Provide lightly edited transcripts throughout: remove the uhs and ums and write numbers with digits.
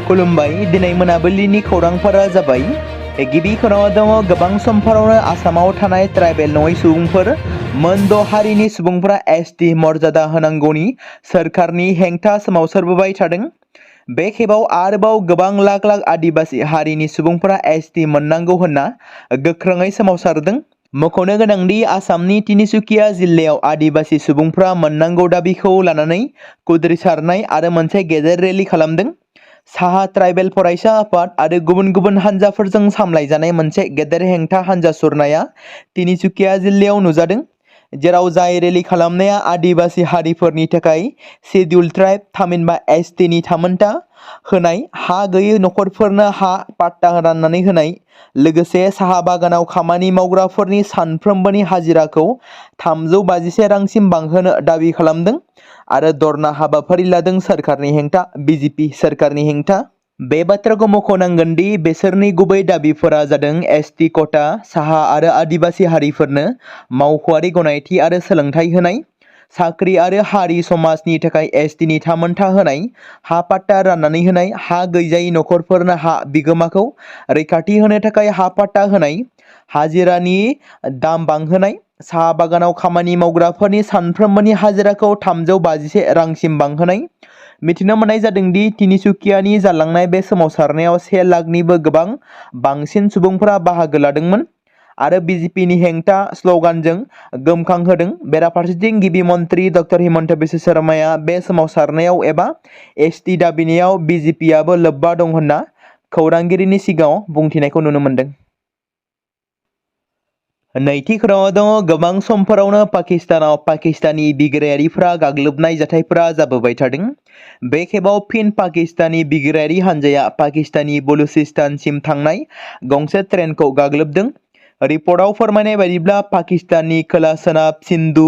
खुलुमबाय दिनै मोनाबिलिनि खौरांफोरा जाबाय गिबि खौराङाव दङ गोबां समफोरावनो आसामाव थानाय ट्राइबेल नङै सुबुंफोर मोन 6 हारिनि सुबुंफोरा एसटि मर्यादा होनांगौनि सोरखारनि हेंथा सोमावसारबोबाय थादों। बे खेबाव आरोबाव गोबां लाख लाख आदिबासि हारिनि सुबुंफोरा एसटि मोननांगौ होनना गोख्रोङै सोमावसारदों। मख'नो गोनांदि आसामनि तिनिसुकिया जिल्लायाव आदिबासि सुबुंफोरा मोननांगौ दाबिखौ लानानै कुद्रिसारनाय आरो मोनसे गेदेर रेलि खालामदों। साहा ट्राइबेल फरायसा आफाद आरो गुबुन गुबुन हानजाफोरजों सामलायजानाय मोनसे गेदेर हेंथा हानजा सुरनाया तिनिसुकिया जिल्लायाव नुजादों, जेराव जाय रेलि खालामनाया आदिबासि हारिफोरनि थाखाय शेड्युल ट्राइब थामहिनबा एसटिनि थामोनथा होनाय, हा गैयै नखरफोरनो हा पाट्टा राननानै होनाय, लोगोसे साहा बागानाव खामानि मावग्राफोरनि सानफ्रोमबोनि हाजिराखौ 351 रांसिम बांहोनो दाबि खालामदों आरो धरना हाबाफारि लादों। सोरखारनि हेंथा, बिजेपि सोरखारनि हेंथा। बे बाथ्राखौ मख'नांगोन दि बेसोरनि गुबै दाबिफोरा जादों एसटि कोटा, साहा आरो आदिबासि हारिफोरनो मावख'आरि गनायथि आरो सोलोंथाइ होनाय, साख्रि आरो हारि समाजनि थाखाय एसटिनि थामोनथा होनाय, हा पाट्टा राननानै होनाय, हा गैजायै नखरफोरनो हा बिगोमाखौ रैखाथि होनो थाखाय हा पाट्टा होनाय, हाजिरानि दाम बांहोनाय, साहा बागानाव खामानि मावग्राफोरनि सानफ्रोमबोनि हाजिराखौ 351 रांसिम बांहोनाय। मिथिनो मोननाय जादों दि तिनिसुकियानि जालांनाय बे सोमावसारनायाव 1 लाखनिबो गोबां बांसिन सुबुंफोरा बाहागो लादोंमोन आरो बिजेपिनि हेंथा स्ल'गानजों गोमखांहोदों। बेराफारसेथिं गिबि मन्थ्रि डक्टर हिमन्त बिश्व शर्माया बे सोमावसारनायाव एबा एसटि दाबिनायाव बिजेपिआबो लोब्बा दं होनना खौरांगिरिनि सिगाङाव बुंथिनायखौ नुनो मोन्दों। नैथि खौराङाव दङ गोबां समफोरावनो पाकिस्तानाव पाकिस्तानी बिग्रायारिफ्रा गाग्लोबनाय जाथायफोरा जाबोबाय थादों। बे खेबाव फिन पाकिस्तानी बिग्रायारि हानजाया पाकिस्तानी बलुचिस्तानसिम थांनाय गंसे ट्रेनखौ गाग्लोबदों। रिपर्टआव फोरमायनाय बायदिब्ला पाकिस्ताननि खोला-सोनाब सिन्धु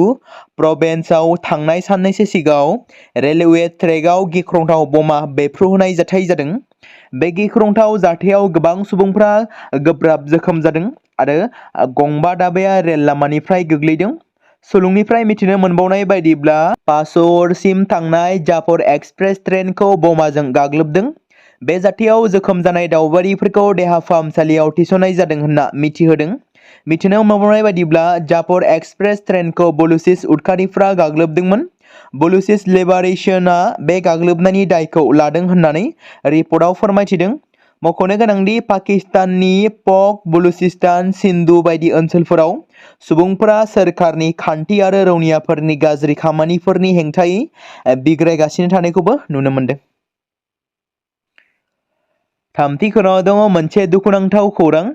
प्रभिन्सआव थांनाय साननैसो सिगाङाव रेलवे ट्रेकआव गिख्रंथाव बमा बेफ्रुहोनाय जाथाय जादों। बे गिख्रंथाव जाथायाव गोबां सुबुंफ्रा गोब्राब जोखोम जादों आरो गंबा दाबाया रेल लामानिफ्राय गोग्लैदों। सुलुंनिफ्राय मिथिनो मोनबावनाय बायदिब्ला पाशौरसिम थांनाय जाफर एक्सप्रेस ट्रेनखौ बमाजों गाग्लोबदों। बे जाथायाव जोखोम जानाय दावबायारिफोरखौ देहा फाहामसालियाव थिसननाय जादों होनना मिथिहोदों। मिथिनो मोनबावनाय बायदिब्ला जाफर एक्सप्रेस ट्रेनखौ बलुचिस उदखारिफ्रा गाग्लोबदोंमोन। बलुचिस लिबारेशनआ बे गाग्लोबनायनि दायखौ लादों होननानै रिपर्टआव फोरमायथिदों। मख'नो गोनांदि पाकिस्ताननि पक, बलुचिस्तान, सिन्धु बायदि ओनसोलफोराव सुबुंफोरा सोरखारनि खान्थि आरो रौनियाफोरनि गाज्रि खामानिफोरनि हेंथायै बिग्रायगासिनो थानायखौबो नुनो मोन्दों। थामथि खौराङाव दङ मोनसे दुखुनांथाव खौरां।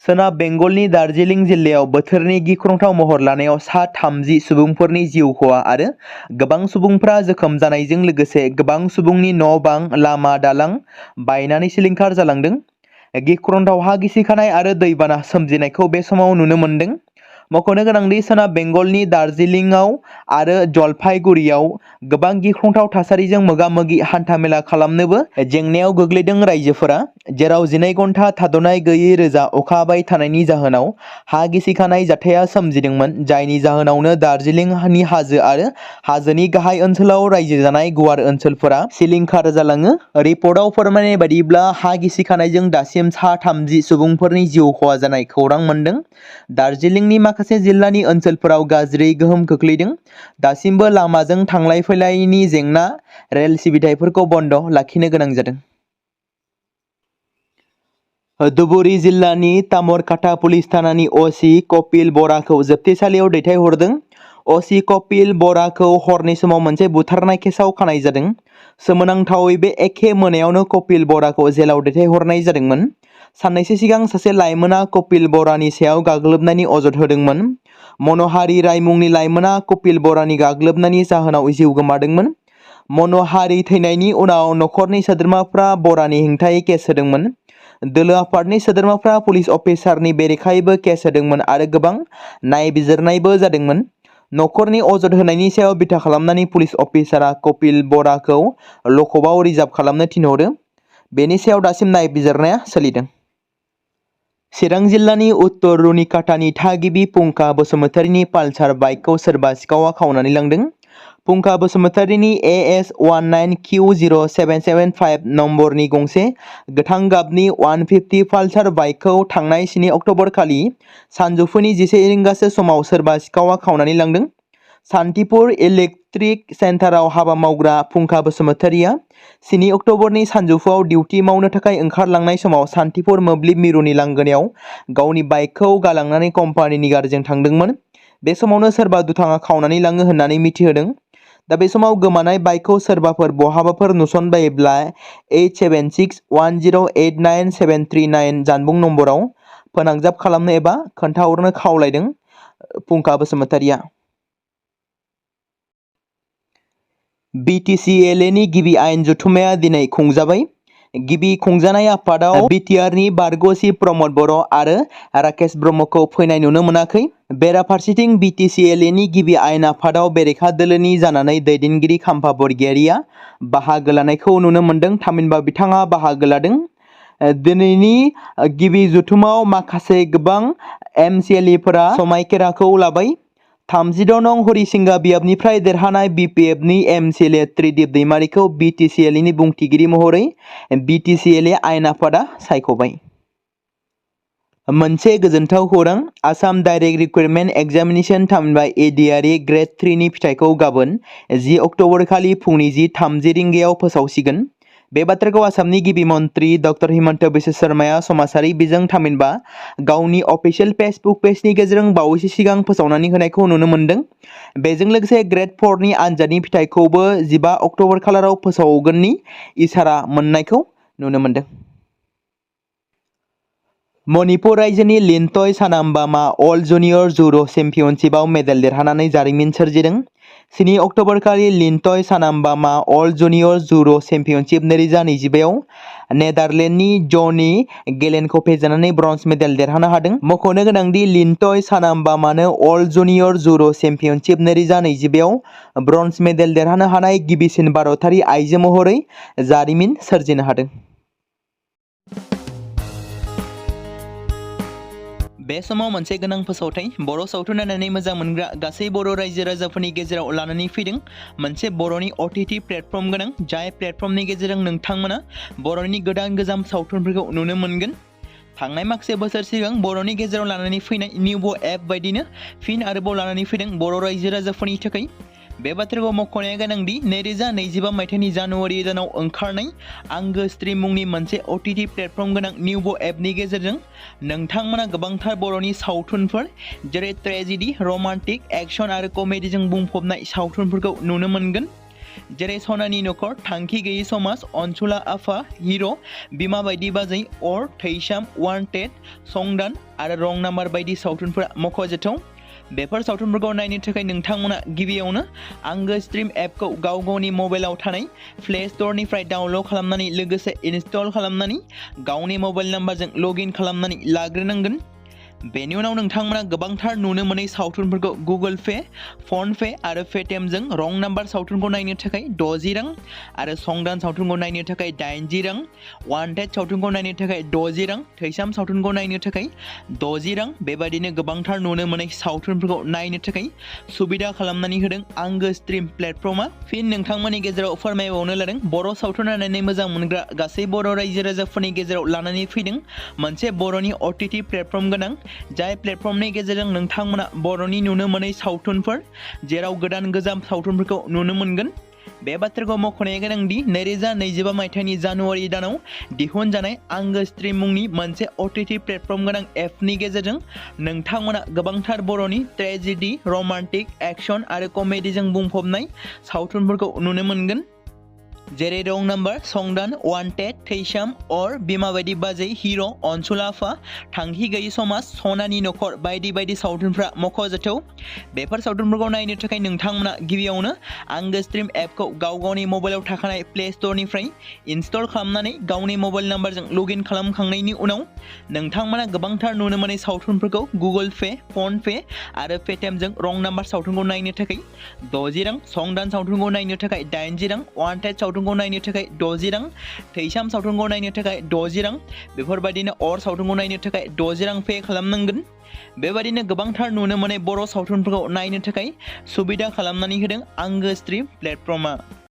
सोनाब बेंगलनि दार्जिलिं जिल्लायाव बोथोरनि गिख्रंथाव महर लानायाव सा 30 सुबुंफोरनि जिउ खहा आरो गोबां सुबुंफ्रा जोखोम जानायजों लोगोसे गोबां सुबुंनि न' बां, लामा दालां बायनानै सिलिंखार जालांदों। गिख्रंथाव हा गिसिखानाय आरो दैबाना सोमजिनायखौ बे समाव नुनो मोन्दों। मख'नो गोनांदि सोनाब बेंगलनि दार्जिलिंआव आरो जलपाईगुड़ियाव गोबां गिख्रंथाव थासारिजों मोगा-मोगि हान्थामेला खालामनोबो जेंनायाव गोग्लैदों रायजोफोरा, जेराव 12 घन्टा थाद'नाय गैयै रोजा अखा हाबाय थानायनि जाहोनाव हा गिसिखानाय जाथाया सोमजिदोंमोन, जायनि जाहोनावनो दार्जिलिंनि हाजो आरो हाजोनि गाहाय ओनसोलाव रायजो जानाय गुवार ओनसोलफोरा सिलिंखार जालाङो। रिपर्टआव फोरमायनाय बायदिब्ला हा गिसिखानायजों दासिम सा 30 सुबुंफोरनि जिउ खहा जानाय खौरां मोन्दों। दार्जिलिंनि माखासे जिल्लानि ओनसोलफोराव गाज्रि गोहोम खोख्लैदों। दासिमबो लामाजों थांलाय फैलायनि जेंना, रेल सिबिथायफोरखौ बन्द लाखिनो गोनां जादों। धुबुरी जिल्लानि तामरकाटा पुलिस थानानि अ.सि. कपिल बराखौ जोबथेसालियाव दैथायहरदों। अ.सि. कपिल बराखौ हरनि समाव मोनसे बुथारनाय केसाव खानाय जादों। सोमोनांथावै बे एखे मोनायावनो कपिल बराखौ जेलाव दैथायहरनाय जादोंमोन। साननैसो सिगां सासे लाइमोना कपिल बरानि सायाव गाग्लोबनायनि अजद होदोंमोन। मन'हारि राय मुंनि लाइमोना कपिल बरानि गाग्लोबनायनि जाहोनाव जिउ गोमादोंमोन। मन'हारि थैनायनि उनाव नखरनि सोद्रोमाफ्रा बरानि हेंथायै केस होदोंमोन। दोलो आफादनि सोद्रोमाफ्रा पुलिस अफिसारनि बेरेखायैबो केस होदोंमोन आरो गोबां नायबिजिरनायबो जादोंमोन। नखरनि अजद होनायनि सायाव बिथा खालामनानै पुलिस अफिसारा कपिल बराखौ लकआपआव रिजार्भ खालामनो थिनहरो। बेनि सायाव दासिम नायबिजिरनाया सोलिदों। चिरां जिल्लानि उत्तर रुनिकाटानि थागिबि फुंखा बसुमतारीनि पालसार बाइकखौ सोरबा सिखावआ खावनानै लांदों। फुंखा बसुमतारीनि AS19Q0775 नम्बरनि गंसे गोथां गाबनि 150 पालसार बाइकखौ थांनाय 7 अक्ट'बर खालि सानजौफुनि 11 रिंगासो समाव सोरबा सिखावा खावनानै लांदों। सान्तिपुर इलेक्ट्रिक सेन्टाराव हाबा मावग्रा फुंखा बसुमतारीया 7 अक्ट'बरनि सानजौफुआव डिउटि मावनो थाखाय ओंखारलांनाय समाव सान्तिपुर मोब्लिब मिरुनि लांगोनायाव गावनि बाइकखौ गालांनानै कम्पानिनि गारिजों थांदोंमोन। बे समावनो सोरबा दुथाङा खावनानै लाङो होननानै मिथिहोदों। दा बे समाव गोमानाय बाइकखौ सोरबाफोर बहाबाफोर नुसनबायोब्ला 8761089739 जानबुं नम्बराव फोनांजाब खालामनो एबा खोन्थाहरनो खावलायदों फुंखा बसुमतारीया। BTCLAनि गिबि आयेन जथुम्माया दिनै खुंजाबाय। गिबि खुंजानाय आफादाव BTRनि बारग'सि प्रमद बर' आरो राकेश ब्रह्मखौ फैनाय नुनो मोनाखै। बेराफारसेथिं BTCLAनि गिबि आयेन आफादाव बेरेखा दोलोनि जानानै दैदेनगिरि खाम्फा बरगयारिया बाहागो लानायखौ नुनो मोन्दों। थामहिनबा बिथाङा बाहागो लादों। दिनैनि गिबि जथुमाव माखासे गोबां MCLAफोरा समायखेराखौ लाबाय। 36 नं हरिसिंगा बियाबनिफ्राय देरहानाय BPFनि MCLA त्रिदिप दैमारिखौ BTCLAनि बुंथिगिरि महरै BTCLA आयेन आफादा सायख'बाय। मोनसे गोजोनथाव खौरां, आसाम डाइरेक्ट रिक्रुटमेन्ट एग्जामिनेसन थामहिनबा ADRE ग्रेड 3 नि फिथाइखौ गाबोन 10 अक्ट'बर खालि फुंनि 10:30 रिंगायाव फोसावसिगोन। बे बाथ्राखौ आसामनि गिबि मन्त्रि डक्टर हिमन्त बिश्व शर्माया समाजारि बिजों थामहिनबा गावनि अफिसियेल फेसबुक पेजनि गेजेरजों बावैसो सिगां फोसावनानै होनायखौ नुनो मोन्दों। बेजों लोगोसे ग्रेड 4 नि आनजादनि फिथाइखौबो 15 अक्ट'बर खालाराव फोसावगोननि इसारा मोननायखौ नुनो मोन्दों। मणिपुर रायजोनि लिन्टय सानाम्बामा अल जुनियर जुड' चेम्पियनशिपआव मेडेल देरहानानै जारिमिन सोरजिदों। 7 अक्ट'बर खालि लिन्टय सानाम्बामा अल जुनियर जुड' चेम्पियनशिप 2025 आव नेदारलेन्डनि जनि गेलेनखौ फेजेननानै ब्रन्ज मेडेल देरहानो हादों। मख'नो गोनांदि लिन्टय सानाम्बामानो अल जुनियर जुड' चेम्पियनशिप 2025 आव ब्रन्ज मेडेल देरहानो हानाय गिबिसिन भारतारि आइजो महरै जारिमिन सोरजिनो हादों। बे समाव मोनसे गोनां फोसावथाय बर' सावथुन नायनानै मोजां मोनग्रा गासै बर' रायजो राजाफोरनि गेजेराव लानानै फैदों मोनसे बर'नि OTT प्लेटफर्म गोनां, जाय प्लेटफर्मनि गेजेरजों नोंथांमोना बर'नि गोदान गोजाम सावथुनफोरखौ नुनो मोनगोन। थांनाय माखासे बोसोर सिगां बर'नि गेजेराव लानानै फैनाय निउबो एप बायदिनो फिन आरोबाव लानानै फैदों बर' रायजो राजाफोरनि थाखाय। बे बाथ्राखौ मख'नाया गोनांदि 2025 मायथाइनि जानुवारि दानाव ओंखारनाय आंगो स्ट्रिम मुंनि मोनसे OTT प्लेटफर्म गोनां निउबो एपनि गेजेरजों नोंथांमोना गोबांथार बर'नि सावथुनफोर जेरै ट्रेजेडि, रमान्टिक, एक्शन आरो कमेडिजों बुंफबनाय सावथुनफोरखौ नुनो मोनगोन। जेरै सनानि नखर, थांखि गैयै समाज, अनसुला आफा, हिर', बिमा बायदि बाजै, अर, थैसाम, वान्टेड, संदान आरो रं नाम्बार बायदि सावथुनफोरा मख'जाथाव। बेफोर सावथुनफोरखौ नायनो थाखाय नोंथांमोना गिबियावनो आंगो स्ट्रिम एपखौ गावनि मबाइलाव थानाय प्ले स्ट'रनिफ्राय डाउनल'ड खालामनानै लोगोसे इनस्टल खालामनानै गावनि मबाइल नाम्बारजों लगइन खालामनानै लाग्रोनांगोन। बेनि उनाव नोंथांमोना गोबांथार नुनो मोनै सावथुनफोरखौ गुगोल पे, फन पे आरो पेटिएमजों रं नाम्बार सावथुनखौ नायनो थाखाय 60 रां आरो संदान सावथुनखौ नायनो थाखाय 80 रां, वान्टेड सावथुनखौ नायनो थाखाय 60 रां, थैसाम सावथुनखौ नायनो थाखाय 60 रां बेबायदिनो गोबांथार नुनो मोनै सावथुनफोरखौ नायनो थाखाय सुबिदा खालामनानै होदों आंगो स्ट्रिम प्लेटफर्मा। फिन नोंथांमोननि गेजेराव फोरमायबावनो लादों बर' सावथुन नायनानै मोजां मोनग्रा गासै बर' रायजो राजाफोरनि गेजेराव लानानै फैदों मोनसे बर'नि OTT प्लेटफर्म गोनां, जाय प्लेटफर्मनि गेजेरजों नोंथांमोना बर'नि नुनो मोनै सावथुनफोर जेराव गोदान गोजाम सावथुनफोरखौ नुनो मोनगोन। बे बाथ्राखौ मख'नाया गोनांदि 2025 मायथाइनि जानुवारि दानाव दिहुनजानाय आंगो स्ट्रिम मुंनि मोनसे OTT प्लेटफर्म गोनां एपनि गेजेरजों नोंथांमोना गोबांथार बर'नि ट्रेजेडि, रमान्टिक, एक्शन आरो कमेडिजों बुंफबनाय सावथुनफोरखौ नुनो मोनगोन। जेरै रं नाम्बार, संदान, वान्टेड, थैसाम, अर, बिमा बायदि बाजै, हिर', अनसुला आफा, थांखि गैयै समाज, सनानि नखर बायदि बायदि सावथुनफ्रा मख'जाथाव। बेफोर सावथुनफोरखौ नायनो थाखाय नोंथांमोना गिबियावनो आंगो स्ट्रिम एपखौ गावनि मबाइलाव थाखानाय प्ले स्ट'रनिफ्राय इनस्टल खालामनानै गावनि मबाइल नाम्बारजों लगइन खालामखांनायनि उनाव नोंथांमोना गोबांथार नुनो मोनै सावथुनफोरखौ गुगोल पे, फन पे आरो पेटिएमजों रं नाम्बार सावथुनखौ नायनो थाखाय 60 रां, संदान सावथुनखौ नायनो थाखाय 80 रां, वान्टेड सावथुन सावथुनखौ नायनो थाखाय 60 रां, थैसाम सावथुनखौ नायनो थाखाय 60 रां, बेफोरबायदिनो अर सावथुनखौ नायनो थाखाय 60 रां पे खालामनांगोन। बेबायदिनो गोबांथार नुनो मोननाय बर' सावथुनफोरखौ नायनो थाखाय सुबिदा खालामनानै होदों आंगो स्ट्रिम प्लेटफर्मआ।